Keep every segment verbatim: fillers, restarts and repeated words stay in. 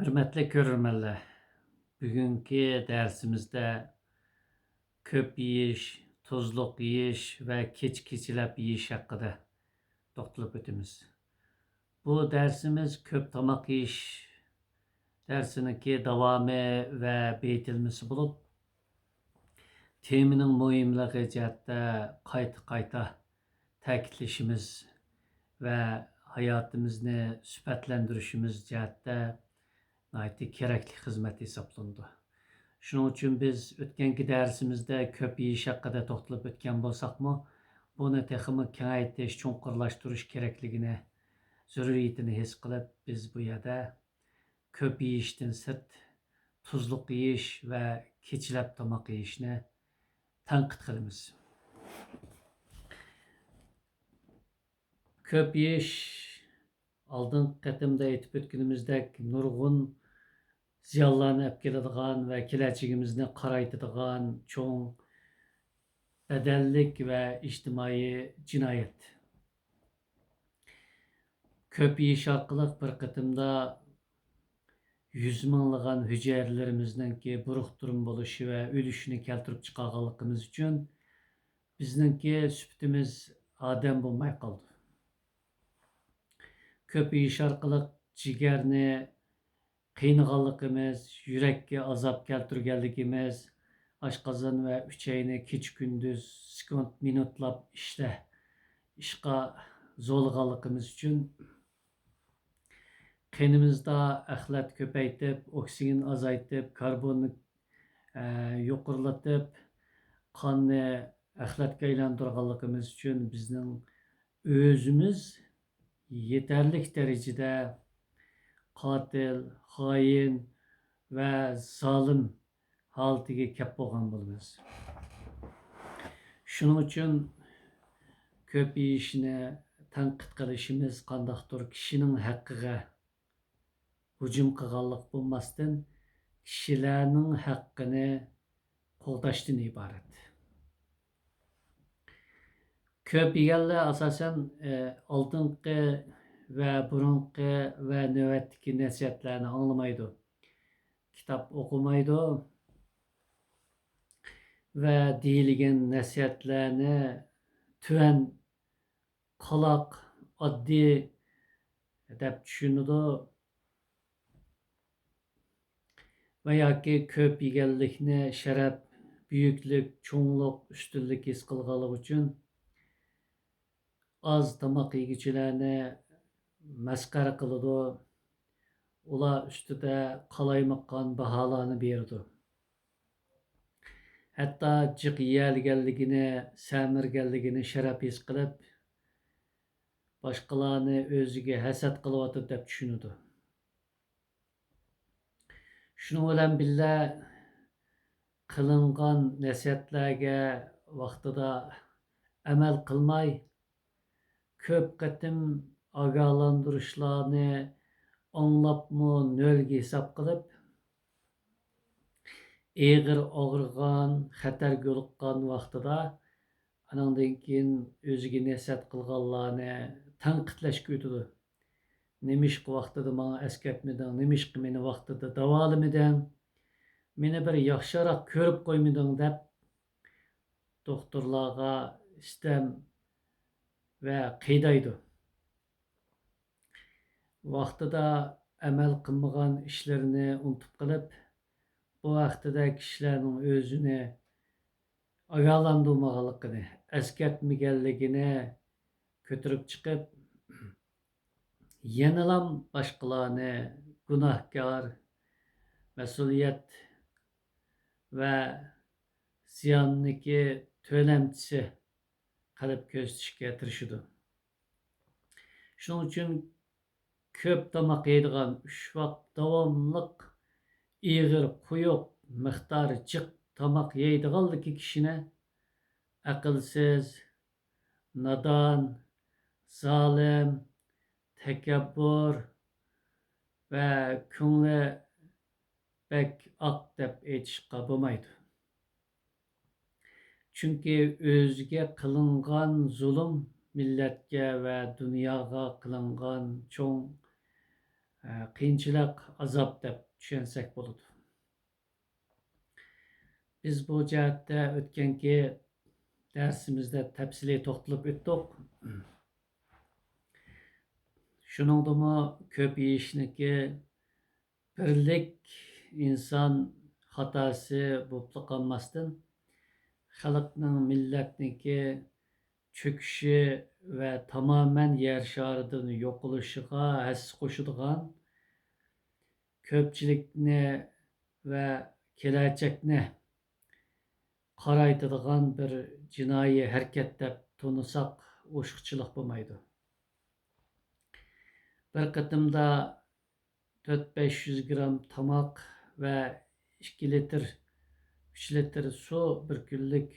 ھۆرمەتلىك كۆرۈرمەنلەر، بۈگۈنكى دەرسىمىزدە كۆپ يېيىش، تۇزلۇق يېيىش ۋە كېچە-كېچىلەپ يېيىش ھەققىدە توختىلىپ ئۆتىمىز. بۇ دەرسىمىز كۆپ تاماق يېيىش دەرسىنىڭكى داۋامى ۋە بېيىتىلمىسى بولۇپ، تېمىنىڭ مۇھىملىقى جەھەتتە قايتا-قايتا تەكىتلىشىمىز ۋە ھاياتىمىزنى سۈپەتلەندۈرۈشىمىز جەھەتتە ناھايىتى كېرەكلىك خىزمەت ھېسابلىنىدۇ. شۇنىڭ ئۈچۈن بىز ئۆتكەنكى دەرسىمىزدە كۆپ يېيىش ھەققىدە توختىلىپ ئۆتكەن بولساقمۇ، بۇنى تېخىمۇ كېڭەيتىش، چوڭقۇرلاشتۇرۇش كېرەكلىكىنى، زۆرۈرىيىتىنى ھېس قىلىپ، بىز بۇ يەردە كۆپ يېيىشتىن سىرت، تۇزلۇق يېيىش ۋە كېچىلەپ تاماق يېيىشنى تەنقىد قىلىمىز. كۆپ يېيىش، ئالدىنقى قېتىمدا ئېيتىپ ئۆتكىنىمىزدەك، نۇرغۇن زىيانلارنى ئەپ كېلىدىغان ۋە كېلەچىكىمىزنى قارايتىدىغان چوڭ بەدەللىك ۋە ئىجتىمائىي جىنايەت. كۆپ يېيىش ئارقىلىق بىر قېتىمدا يۈز مىڭلىغان ھۈجەيرىلىرىمىزنىڭكى بۇرۇقتۇرما بولۇشى ۋە ئۆلۈشىنى كەلتۈرۈپ چىقارغانلىقىمىز ئۈچۈن، بىزنىڭكى سۈپىتىمىز ئادەم بولماي قالدى. كۆپ يېيىش ئارقىلىق جىگەرنى قىينىغانلىقىمىز، يۈرەككە ئازاب كەلتۈرگەنلىكىمىز، ئاشقازان ۋە ئۈچەينى كېچە-كۈندۈز سېكۇنت مىنۇتلاپ ئىشلە، ئىشقا زورلىغانلىقىمىز ئۈچۈن، قېنىمىزدا ئەخلەت كۆپەيتىپ، ئوكسىگېن ئازايتىپ، كاربوننى، ئە، يۇقىرىلىتىپ، قاننى ئەخلەتكە ئايلاندۇرغانلىقىمىز ئۈچۈن بىزنىڭ ئۆزىمىز يېتەرلىك دەرىجىدە قاتىل، خائىن ۋە زالىم ھالىتىگە كەپ بولغان بولىمىز. شۇنىڭ ئۈچۈن كۆپ يېيىشنى تەنقىد قىلىشىمىز قانداقتۇر كىشىنىڭ ھەققىگە ھۇجۇم قىلغانلىق بولماستىن، كىشىلەرنىڭ ھەققىنى قوغداشتىن ئىبارەت. كۆپ يېگەنلەر ئاساسەن، ئە، ئالدىنقى ۋە بۇرۇنقى ۋە نۆۋەتتىكى نەسىھەتلەرنى ئاڭلىمايدۇ. كىتاب ئوقۇمايدۇ ۋە دېيىلگەن نەسىھەتلەرنى تۆۋەن، قالاق، ئاددىي دەپ چۈشىنىدۇ ۋە ياكى كۆپ يېگەنلىكنى شەرەپ، بۈيۈكلۈك، چوڭلۇق، ئۈستۈنلۈك ھېس قىلغانلىقى ئۈچۈن ئاز تاماق يېگۈچىلەرنى مەسخىرە قىلىدۇ، ئۇلار ئۈستىدە قالايمىقان باھالارنى بېرىدۇ. ھەتتا جىق يېيەلىگەنلىكىنى، سەمرىگەنلىكىنى شەرەپ ھېس قىلىپ، باشقىلارنى ئۆزىگە ھەسەت قىلىۋاتىدۇ دەپ چۈشىنىدۇ. شۇنىڭ بىلەن بىللە، قىلىنغان نەسىھەتلەرگە ۋاقتىدا ئەمەل قىلماي، كۆپ قېتىم ئاگاھلاندۇرۇشلارنى ئاڭلاپمۇ نۆلگە ھېساب قىلىپ، ئېغىر ئاغرىغان، خەتەرگە يولۇققان ۋاقتىدا، ئانىڭدىن كېيىن ئۆزىگە نەسىھەت قىلغانلارنى تەنقىدلەشكە ئۆتىدۇ. «نېمىشقا ۋاقتىدا ماڭا ئەسكەرتمىدىڭ؟ نېمىشقا مېنى ۋاقتىدا داۋالىمىدىڭ؟ مېنى بىر ياخشىراق كۆرۈپ قويمىدىڭ؟» دەپ دوختۇرلارغا سىتەم ۋە قىينايدۇ. ۋاقتىدا ئەمەل قىلمىغان ئىشلىرىنى ئۇنتۇپ قېلىپ، بۇ ھەقتىدە كىشىلەرنىڭ ئۆزىنى ئاگاھلاندۇرمىغانلىقىنى، ئەسكەرتمىگەنلىكىنى كۆتۈرۈپ چىقىپ، يەنىلا باشقىلارنى گۇناھكار، مەسئۇلىيەت ۋە زىياننىكى تۆلەمچىسى قىلىپ كۆرسىتىشكە تىرىشىدۇ. شۇنىڭ ئۈچۈن كۆپ تاماق يەيدىغان، ئۈچ ۋاق داۋاملىق ئېغىر، قويۇق، مىقدارى جىق تاماق يەيدىغانلىكى كىشىنى ئەقىلسىز، نادان، زالىم، تەكەببۇر ۋە كۆڭلى بەك ئاق دەپ ئېيتىشقا بولمايدۇ. چۈنكى ئۆزىگە قىلىنغان زۇلۇم مىللەتكە ۋە دۇنياغا قىلىنغان چوڭ، قىيىنچىلىق، ئازاب دەپ چۈشەنسەك بولىدۇ. بىز بۇ جەھەتتە ئۆتكەنكى دەرسىمىزدە تەپسىلىي توختىلىپ ئۆتتۇق. شۇنىڭدىمۇ كۆپ يېيىشنىكى بىرلىك ئىنسان خاتاسى بولۇپلا قالماستىن، خەلقنىڭ، مىللەتنىڭكى چۆكۈشى ۋە تامامەن يەر شارىدىن يوقىلىشىغا ھەسسە قوشىدىغان، كۆپچىلىكنى ۋە كېلەچەكنى قارايتىدىغان بىر جىنايى ھەرىكەت دەپ تونۇساق ئوشۇقچىلىق بولمايدۇ. بىر قېتىمدا تۆت بەش يۈز گرام تاماق ۋە ئىككى لىتىر، ئۈچ لىتىر سۇ بىر كۈنلۈك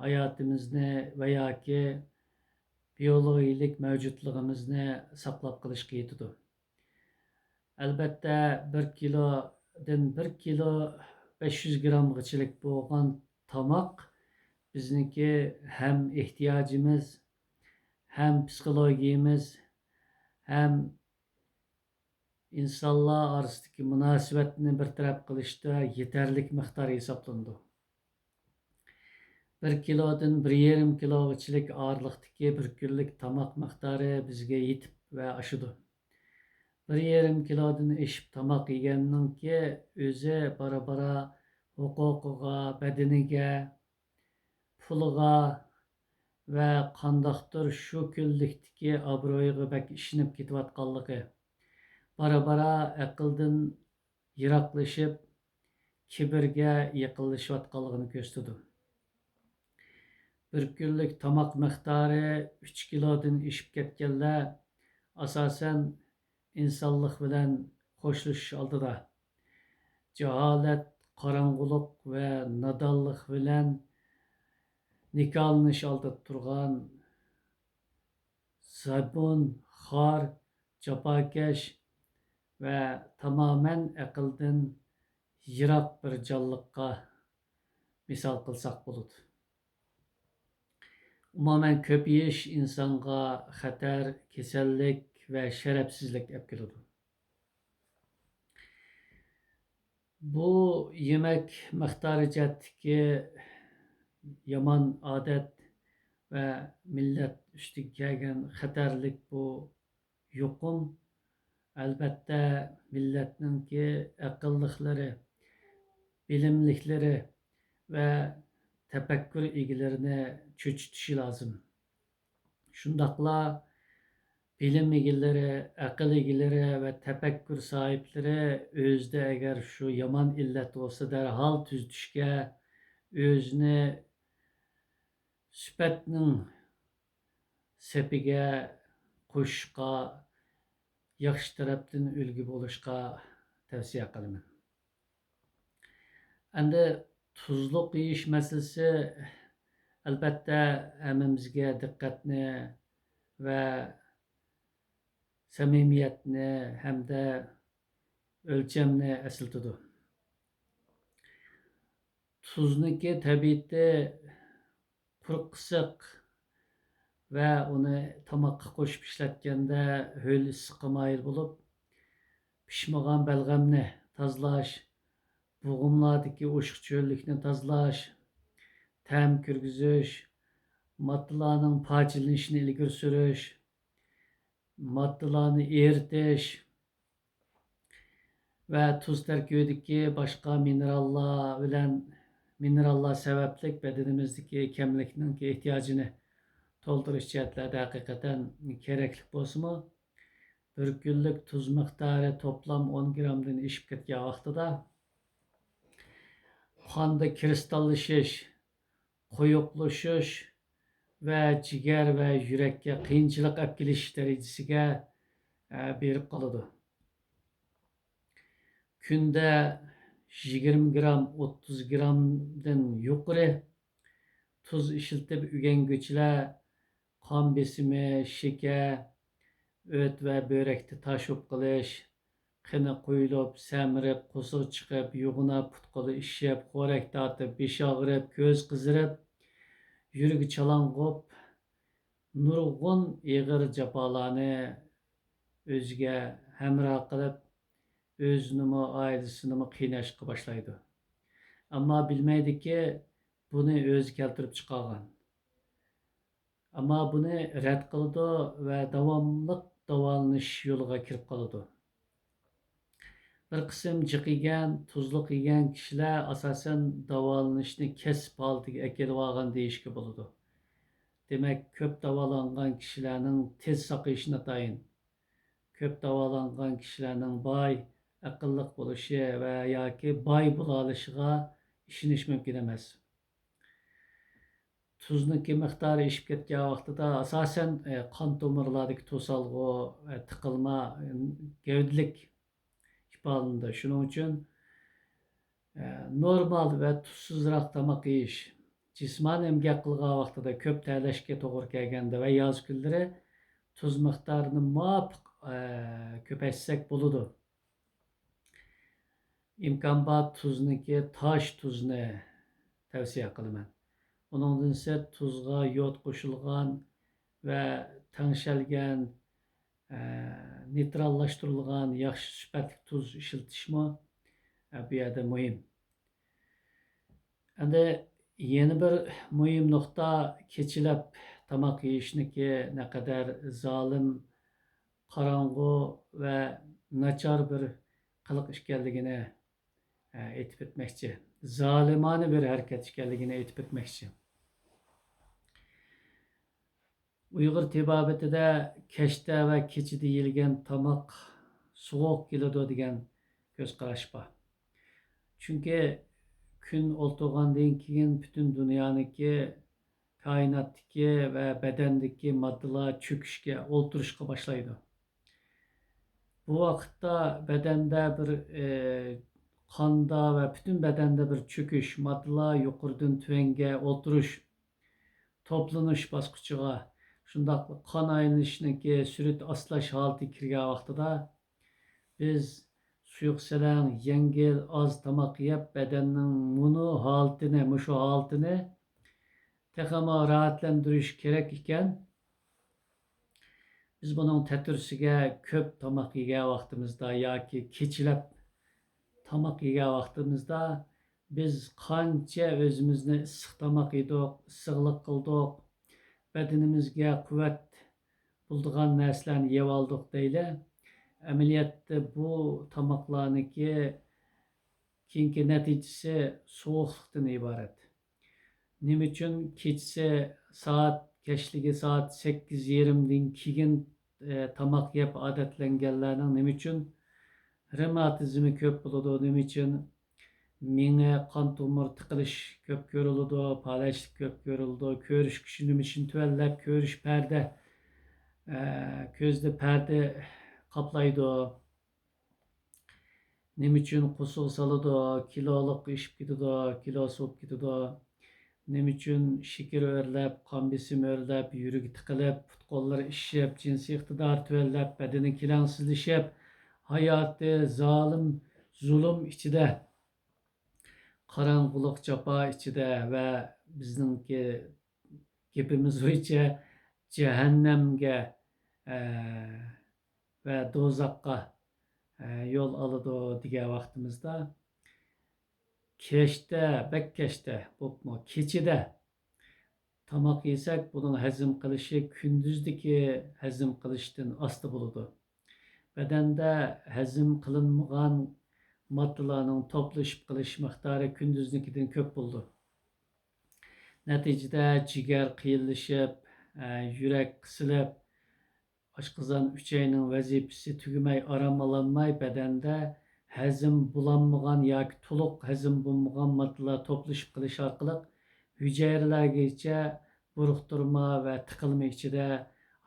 ھاياتىمىزنى ۋە ياكى بىيولوگىيىلىك مەۋجۇتلۇقىمىزنى ساقلاپ قېلىشقا يېتىدۇ. ئەلبەتتە، بىر كىلودىن، بىر كىلو بەش يۈز گرامغىچىلىك بولغان تاماق بىزنىڭكى ھەم ئېھتىياجىمىز، ھەم پسىخولوگىيىمىز، ھەم ئىنسانلار ئارىسىدىكى مۇناسىۋەتنى بىر تەرەپ قىلىشتا يېتەرلىك مىقدار ھېسابلىنىدۇ. بىر كىلودىن بىر يېرىم كىلوغىچىلىك ئارىلىقتىكى بىر كۈنلۈك تاماق مىقدارى بىزگە يېتىپ ۋە ئاشىدۇ. بىر يېرىم كىلودىن ئېشىپ تاماق يېگەننىڭكى ئۆزى بارا-بارا ھوقۇقىغا، بەدىنىگە، پۇلىغا ۋە قانداقتۇر شۇ كۈنلۈكتىكى ئابرۇيىغا بەك ئىشىنىپ كېتىۋاتقانلىقى، بارا-بارا ئەقىلدىن يىراقلىشىپ، كىبىرگە يېقىنلىشىۋاتقانلىقىنى كۆرسىتىدۇ. بىر كۈنلۈك تاماق مىقدارى ئۈچ كىلودىن ئېشىپ كەتكەنلەر، ئاساسەن، ئىنسانلىق بىلەن خوشلىشىش ئالدىدا، جاھالەت، قاراڭغۇلۇق ۋە نادانلىق بىلەن نىكاھلىنىش ئالدىدا تۇرغان زەبۇن، خار، جاپاكەش ۋە تامامەن ئەقىلدىن يىراق بىر جانلىققا مىسال قىلساق بولىدۇ. ئومۇمەن، كۆپ يېيىش ئىنسانغا خەتەر، كېسەللىك ۋە شەرەپسىزلىك ئەپ كېلىدۇ. بۇ يېمەك مىقدارى جەھەتتىكى يامان ئادەت ۋە مىللەت ئۈستىگە كەلگەن خەتەرلىك بۇ يۇقۇم، ئەلبەتتە، مىللەتنىڭكى ئەقىللىقلىرى، بىلىملىكلىرى ۋە تەپەككۇر ئىگىلىرىنى چۆچۈتۈشى لازىم. شۇنداقلا بىلىم ئىگىلىرى، ئەقىل ئىگىلىرى ۋە تەپەككۇر ساھىبلىرى ئۆزىدە ئەگەر شۇ يامان ئىللەت بولسا، دەرھال تۈزىتىشكە، ئۆزىنى سۈپەتنىڭ سېپىگە قوشۇشقا، ياخشى تەرەپتىن ئۈلگە بولۇشقا تەۋسىيە قىلىمەن. ئەمدى تۇزلۇق يېيىش مەسىلىسى، ئەلبەتتە، ھەممىمىزگە دىققەتنى ۋە سەمىمىيەتنى ھەمدە ئۆلچەمنى ئەسلىتىدۇ. تۇزنىڭكى تەبىئىتى قۇرۇق قىسىق ۋە ئۇنى تاماققا قوشۇپ ئىشلەتكەندە ھۆل ئىسسىققا مايىل بولۇپ، پىشمىغان بەلغەمنى تازىلاش، بوغۇملاردىكى ئوشۇق چۆللۈكنى تازىلاش، تەم كىرگۈزۈش، ماددىلارنىڭ پارچىلىنىشىنى ئىلگىرى سۈرۈش، ماددىلارنى ئېرىتىش، ۋە تۇز تەركىبىدىكى باشقا مىنېراللار بىلەن، مىنېراللار سەۋەبلىك بەدىنىمىزدىكى كەملىكنىڭكى ئېھتىياجىنى تولدۇرۇش جەھەتلەردە ھەقىقەتەن كېرەكلىك بولسىمۇ، بىر كۈنلۈك تۇز مىقدارى توپلام ئون گرامدىن ئېشىپ كەتكەن ۋاقتىدا، قاندا كىرىستاللىشىش، قويۇقلىشىش ۋە جىگەر ۋە يۈرەككە قىيىنچىلىق ئەپ كېلىش دەرىجىسىگە، ئە، بېرىپ قالىدۇ. كۈندە يىگىرمە گرام، ئوتتۇز گرامدىن يۇقىرى تۇز ئىشلىتىپ ئۆگەنگۈچىلەر قان بېسىمى، شېكەر، ئۆت ۋە بۆرەكتە تاش بولۇپ قېلىش، قېنى قۇيۇلۇپ، سەمرىپ، قورسىقى چىقىپ، يۇغىناپ، پۇت-قولى ئىششىپ، خورەك تارتىپ، بېشى ئاغرىپ، كۆزى قىزىرىپ، يۈرىكى چالاڭغۇپ، نۇرغۇن ئېغىر جاپالارنى ئۆزىگە ھەمراھ قىلىپ، ئۆزىنىمۇ، ئائىلىسىنىمۇ قىيناشقا باشلايدۇ. ئەمما بىلمەيدۇكى، بۇنى ئۆزى كەلتۈرۈپ چىقارغان. ئەمما بۇنى رەت قىلىدۇ ۋە داۋاملىق داۋالىنىش يولىغا كىرىپ قالىدۇ. بىر قىسىم جىق يېگەن، تۇزلۇق يېگەن كىشىلەر ئاساسەن داۋالىنىشنى كەسىپ ھالىتىگە ئەكېلىۋالغان دېيىشكە بولىدۇ. دېمەك، كۆپ داۋالانغان كىشىلەرنىڭ تېز ساقىيىشى ناتايىن. كۆپ داۋالانغان كىشىلەرنىڭ باي، ئەقىللىق بولۇشى ۋە ياكى باي بولالىشىغا ئىشىنىش مۇمكىن ئەمەس. تۇزنىڭكى مىقدارى ئېشىپ كەتكەن ۋاقتىدا، ئاساسەن، ئە، قان تومۇرلاردىكى توسالغۇ، ئە، تىقىلما، ئە، گەۋدىلىك ئىپادىلىنىدۇ. شۇنىڭ ئۈچۈن، ئە، نورمال ۋە تۇزسىزراق تاماق يېيىش، جىسمانىي ئەمگەك قىلغان ۋاقتىدا، كۆپ تەرلەشكە توغرا كەلگەندە ۋە ياز كۈنلىرى تۇز مىقدارىنى مۇۋاپىق، ئە، كۆپەيتسەك بولىدۇ. ئىمكان بار تۇزنىڭكى تاش تۇزنى تەۋسىيە قىلىمەن. ئۇنىڭدىن سىرت تۇزغا يود قوشۇلغان ۋە تەڭشەلگەن، ئە، نېيتراللاشتۇرۇلغان ياخشى سۈپەتلىك تۇز ئىشلىتىشمۇ، ئە، بۇ يەردە مۇھىم. ئەمدى يەنە بىر مۇھىم نۇقتا، كېچىلەپ تاماق يېيىشنىڭكى نەقەدەر زالىم، قاراڭغۇ ۋە ناچار بىر قىلىق ئىكەنلىكىنى، ئە، ئېيتىپ ئۆتمەكچى. زالىمانە بىر ھەرىكەت ئىكەنلىكىنى ئېيتىپ ئۆتمەكچى. ئۇيغۇر تېبابىتىدە كەچتە ۋە كېچىدە يېيىلگەن تاماق سوغۇق كېلىدۇ دېگەن كۆز قاراش بار. چۈنكى كۈن ئولتۇرغاندىن كېيىن پۈتۈن دۇنيانىڭكى، كائىناتتىكى ۋە بەدەندىكى ماددىلار چۆكۈشكە، ئولتۇرۇشقا باشلايدۇ. بۇ ۋاقىتتا بەدەندە بىر، ئى، قاندا ۋە پۈتۈن بەدەندە بىر چۆكۈش، ماددىلار يۇقىرىدىن تۆۋەنگە ئولتۇرۇش، توپلىنىش باسقۇچىغا، شۇنداقلا قان ئايلىنىشنىڭكى سۈرئىتى ئاستىلاش ھالىتىگە كىرگەن ۋاقتىدا، بىز سۇيۇق سەلەڭ، يەڭگىل، ئاز تاماق يەپ، بەدەننىڭ مۇنۇ ھالىتىنى، مۇشۇ ھالىتىنى تېخىمۇ راھەتلەندۈرۈش كېرەك ئىكەن. بىز بۇنىڭ تەتۈرىسىگە كۆپ تاماق يېگەن ۋاقتىمىزدا ياكى كېچىلەپ تاماق يېگەن ۋاقتىمىزدا بىز قانچە ئۆزىمىزنى ئىسسىق تاماق يېدۇق، ئىسسىقلىق قىلدۇق، بەدىنىمىزگە قۇۋۋەت بولىدىغان نەرسىلەرنى يەۋالدۇق دەيلى. ئەمەلىيەتتە بۇ تاماقلارنىڭكى كېيىنكى نەتىجىسى سوغۇقلۇقتىن ئىبارەت. نېمە ئۈچۈن كېچىسى سائەت، كەچلىكى سائەت سەككىز يېرىمدىن كېيىن، ئە، تاماق يەپ ئادەتلەنگەنلەرنىڭ نېمە ئۈچۈن رېماتىزمى كۆپ بولىدۇ؟ نېمە ئۈچۈن مېڭە، قان تومۇر تىقىلىش كۆپ كۆرۈلىدۇ، پالەچلىك كۆپ كۆرۈلىدۇ، كۆرۈش كۈچى نېمە ئۈچۈن تۆۋەنلەپ، كۆرۈش پەردە، ئە، كۆزدە پەردە قاپلايدۇ؟ نېمە ئۈچۈن قورساق سالىدۇ، كىلولۇق ئېشىپ كېتىدۇ، كىلوسى بولۇپ كېتىدۇ؟ نېمە ئۈچۈن شېكىرى ئۆرلەپ، قان بېسىمى ئۆرلەپ، يۈرىكى تىقىلىپ، پۇت-قوللىرى ئىششىپ، جىنسىي ئىقتىدارى تۆۋەنلەپ، بەدىنى كېلەڭسىزلىشىپ، ھاياتى زالىم، زۇلۇم ئىچىدە، قاراڭغۇلۇق، جاپا ئىچىدە ۋە بىزنىڭكى گېپىمىز بويىچە جەھەننەمگە، ئە، ۋە دوزاخقا، ئە، يول ئالىدۇ دېگەن ۋاقتىمىزدا، كەچتە، بەك كەچتە بولۇپمۇ كېچىدە تاماق يېسەك، بۇنىڭ ھەزىم قىلىشى كۈندۈزدىكى ھەزىم قىلىشتىن ئاستا بولىدۇ. بەدەندە ھەزىم قىلىنمىغان ماددىلارنىڭ توپلىشىپ قېلىش مىقدارى كۈندۈزنىڭكىدىن كۆپ بولىدۇ. نەتىجىدە جىگەر قىيىنلىشىپ، ئە، يۈرەك قىسىلىپ، ئاشقازان ئۈچەينىڭ ۋەزىپىسى تۈگىمەي، ئارام ئالالماي، بەدەندە ھەزىم بولالمىغان ياكى تولۇق ھەزىم بولمىغان ماددىلار توپلىشىپ قېلىش ئارقىلىق ھۈجەيرىلەرگىچە بۇرۇقتۇرما ۋە تىقىلما ئىچىدە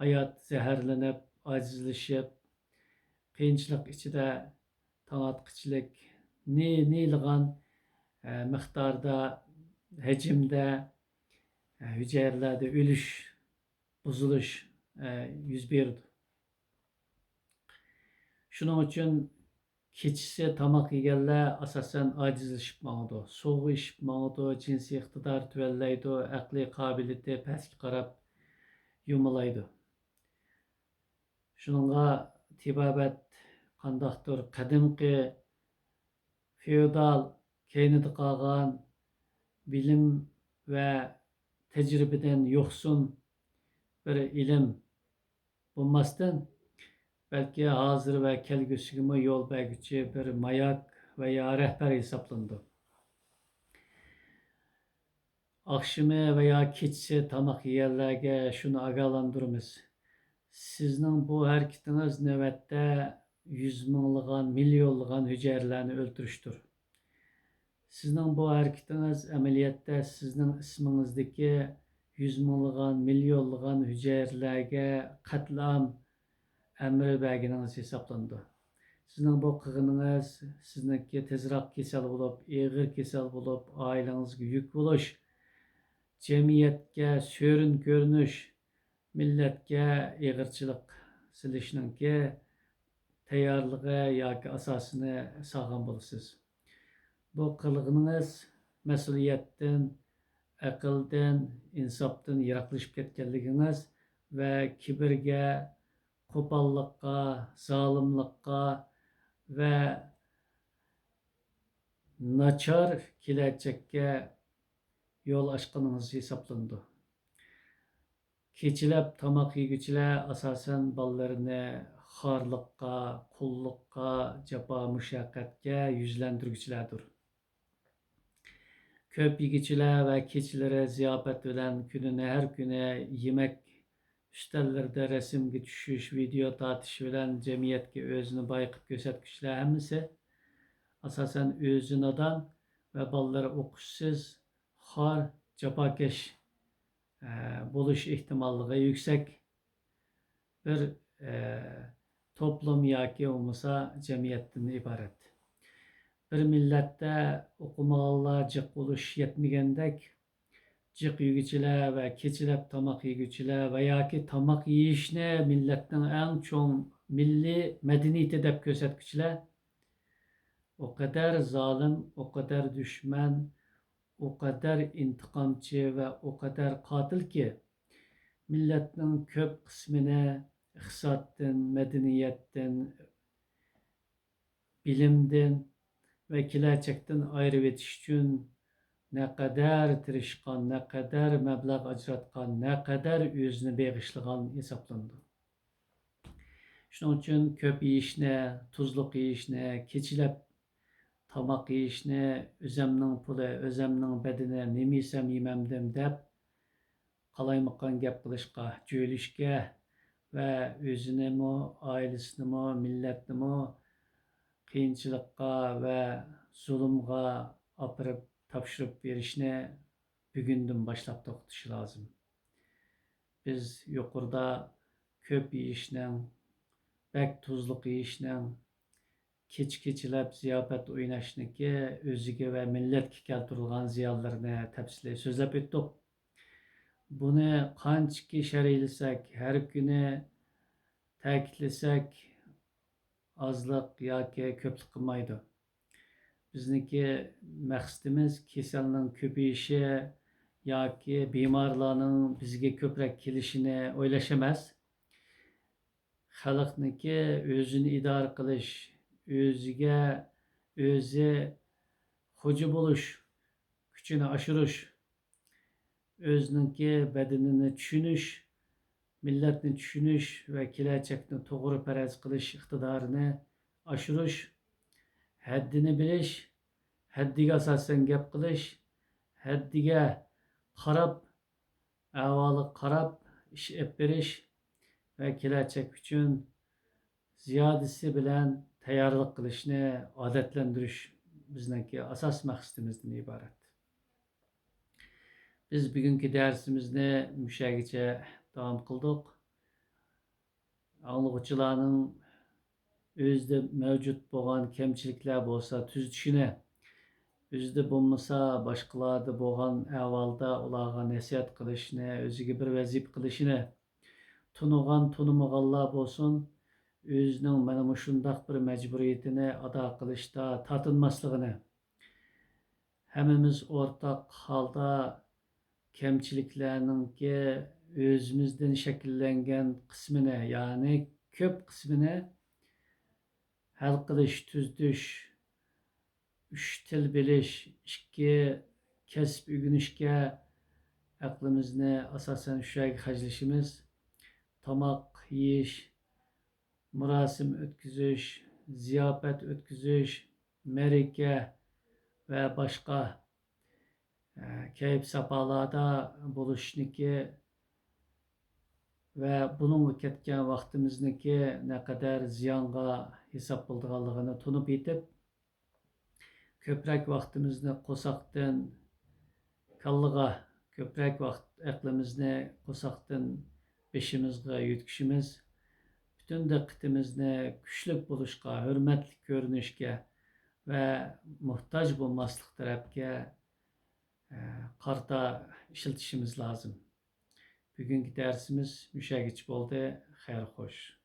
ھايات زەھەرلىنىپ، ئاجىزلىشىپ، قىيىنچىلىق ئىچىدە تاڭ ئاتقۇچىلىك نى-، نىيلىغان، ئە، مىقداردا، ھەجىمدە، ئە، ھۈجەيرىلەردە ئۆلۈش، بۇزۇلۇش، ئە، يۈز بېرىدۇ. شۇنىڭ ئۈچۈن كېچىسى تاماق يېگەنلەر ئاساسەن ئاجىزلىشىپ ماڭىدۇ، سوغۇشۇپ ماڭىدۇ، جىنسىي ئىقتىدارى تۆۋەنلەيدۇ، ئەقلىي قابىلىيىتى پەسكە قاراپ يۇمۇلايدۇ. شۇنىڭغا تېبابەت قانداقتۇر قەدىمكى فېئودال كەينىدە قالغان، بىلىم ۋە تەجرىبىدىن يوقسۇن بىر ئىلىم بولماستىن، بەلكى ھازىر ۋە كەلگۈسىگىمۇ يول بەرگۈچى بىر ماياك ۋە يا رەھبەر ھېسابلىنىدۇ. ئاخشىمى ۋە يا كېچىسى تاماق يېگەنلەرگە شۇنى ئاگاھلاندۇرىمىز. سىزنىڭ بۇ ھەرىكىتىڭىز نۆۋەتتە يۈز مىڭلىغان، مىليونلىغان ھۈجەيرىلەرنى ئۆلتۈرۈشتۇر. سىزنىڭ بۇ ھەرىكىتىڭىز ئەمەلىيەتتە سىزنىڭ ئىسمىڭىزدىكى يۈز مىڭلىغان، مىليونلىغان ھۈجەيرىلەرگە قەتلىئام ئەمرى بەرگىنىڭىز ھېسابلىنىدۇ. سىزنىڭ بۇ قىلغىنىڭىز سىزنىڭكى تېزراق كېسەل بولۇپ، ئېغىر كېسەل بولۇپ، ئائىلىڭىزگە يۈك بولۇش، جەمئىيەتكە سۆرۈن كۆرۈنۈش، مىللەتكە ئېغىرچىلىق سېلىشنىڭكى تەييارلىقى ياكى ئاساسىنى سالغان بولىسىز. بۇ قىلغىنىڭىز مەسئۇلىيەتتىن، ئەقىلدىن، ئىنساپتىن يىراقلىشىپ كەتكەنلىكىڭىز ۋە كىبىرگە، قوپاللىققا، زالىملىققا ۋە ناچار كېلەچەككە يول ئاچقىنىڭىز ھېسابلىنىدۇ. كېچىلەپ تاماق يېگۈچىلەر ئاساسەن بالىلىرىنى خارلىققا، قۇللۇققا، جاپا مۇشەققەتكە يۈزلەندۈرگۈچىلەردۇر. كۆپ يېگۈچىلەر ۋە كېچىلىرى زىياپەت بىلەن كۈنىنى ھەر كۈنى يېمەك ئۈستەللىرىدە رەسىمگە چۈشۈش، ۋىدېئو تارتىش بىلەن جەمئىيەتكە ئۆزىنى بايقىتىپ كۆرسەتكۈچىلەر ھەممىسى ئاساسەن ئۆزى نادان ۋە بالىلىرى ئوقۇشسىز، خار، جاپاكەش، ئە، بولۇش ئېھتىماللىقى يۈكسەك بىر، ئە، توپلۇم ياكى بولمىسا جەمئىيەتتىن ئىبارەت. بىر مىللەتتە ئوقۇمىغانلار جىق بولۇش يەتمىگەندەك، جىق يېگۈچىلەر ۋە كېچىلەپ تاماق يېگۈچىلەر ۋە ياكى تاماق يېيىشنى مىللەتنىڭ ئەڭ چوڭ مىللىي مەدەنىيىتى دەپ كۆرسەتكۈچىلەر ئۇ قەدەر زالىم، ئۇ قەدەر دۈشمەن، ئۇ قەدەر ئىنتىقامچى ۋە ئۇ قەدەر قاتىلكى، مىللەتنىڭ كۆپ قىسمىنى ئىقتىسادتىن، مەدەنىيەتتىن، بىلىمدىن ۋە كېلەچەكتىن ئايرىۋېتىش ئۈچۈن نەقەدەر تىرىشقان، نەقەدەر مەبلەغ ئاجراتقان، نەقەدەر ئۆزىنى بېغىشلىغان ھېسابلىنىدۇ. شۇنىڭ ئۈچۈن كۆپ يېيىشنى، تۇزلۇق يېيىشنى، كېچىلەپ تاماق يېيىشنى، ئۆزەمنىڭ پۇلى، ئۆزەمنىڭ بەدىنى، نېمە يېسەم يېمەمدىم دەپ، قالايمىقان گەپ قىلىشقا، جۆيلۈشكە ۋە ئۆزىنىمۇ، ئائىلىسىنىمۇ، مىللەتنىمۇ قىيىنچىلىققا ۋە زۇلۇمغا ئاپىرىپ تاپشۇرۇپ بېرىشنى بۈگۈندىن باشلاپ توختىتىش لازىم. بىز يۇقىرىدا كۆپ يېيىشنىڭ، بەك تۇزلۇق يېيىشنىڭ، كېچە-كېچىلەپ زىياپەت ئويناشنىڭكى ئۆزىگە ۋە مىللەتكە كەلتۈرىدىغان زىيانلىرىنى تەپسىلىي سۆزلەپ ئۆتتۇق. بۇنى قانچىكى شەرھلىسەك، ھەر كۈنى تەكىتلىسەك، ئازلىق ياكى كۆپلۈك قىلمايدۇ. بىزنىڭكى مەقسىتىمىز كېسەلنىڭ كۆپىيىشى ياكى بىمارلارنىڭ بىزگە كۆپرەك كېلىشىنى ئويلاش ئەمەس. خەلقنىڭكى ئۆزىنى ئىدارە قىلىش، ئۆزىگە ئۆزى خوجا بولۇش كۈچىنى ئاشۇرۇش، ئۆزىنىڭكى بەدىنىنى چۈشىنىش، مىللەتنى چۈشىنىش ۋە كېلەچەكنى توغرا پەرەز قىلىش ئىقتىدارىنى ئاشۇرۇش، ھەددىنى بىلىش، ھەددىگە ئاساسەن گەپ قىلىش، ھەددىگە قاراپ، ئەھۋالىغا قاراپ ئىش ئېلىپ بېرىش ۋە كېلەچەك ئۈچۈن زىيادىسى بىلەن تەييارلىق قىلىشنى ئادەتلەندۈرۈش بىزنىڭكى ئاساسىي مەقسىتىمىزدىن ئىبارەت. بىز بۈگۈنكى دەرسىمىزنى مۇشۇ يەرگىچە داۋام قىلدۇق. ئاڭلىغۇچىلارنىڭ ئۆزىدە مەۋجۇت بولغان كەمچىلىكلەر بولسا تۈزىتىشىنى، ئۆزىدە بولمىسا باشقىلاردا بولغان ئەھۋالدا ئۇلارغا نەسىھەت قىلىشنى ئۆزىگە بىر ۋەزىپە قىلىشىنى، تونۇغان، تونۇمىغانلار بولسۇن، ئۆزىنىڭ مانا مۇشۇنداق بىر مەجبۇرىيىتىنى ئادا قىلىشتا تارتىنماسلىقىنى، ھەممىمىز ئورتاق ھالدا كەمچىلىكلەرنىڭكى ئۆزىمىزدىن شەكىللەنگەن قىسمىنى، يەنى كۆپ قىسمىنى ھەل قىلىش، تۈزىتىش، ئۈچ تىل بىلىش، ئىككى كەسىپ ئۆگىنىشكە ئەقلىمىزنى ئاساسەن شۇ يەرگە خەجلىشىمىز. تاماق يېيىش، مۇراسىم ئۆتكۈزۈش، زىياپەت ئۆتكۈزۈش، مەرىكە ۋە باشقا، ئە، كەيپ-ساپالاردا بولۇشنىكى ۋە بۇنىڭغا كەتكەن ۋاقتىمىزنىكى نەقەدەر زىيانغا ھېساب بولىدىغانلىقىنى تونۇپ يېتىپ، كۆپرەك ۋاقتىمىزنى قورساقتىن كاللىغا، كۆپرەك ۋاقىت ئەقلىمىزنى قورساقتىن بېشىمىزغا يۆتكىشىمىز، پۈتۈن دىققىتىمىزنى كۈچلۈك بولۇشقا، ھۆرمەتلىك كۆرۈنۈشكە ۋە موھتاج بولماسلىق تەرەپكە، ئە، قارىتا ئىشلىتىشىمىز لازىم. بۈگۈنكى دەرسىمىز مۇشۇ يەرگىچە بولدى. خەير خوش.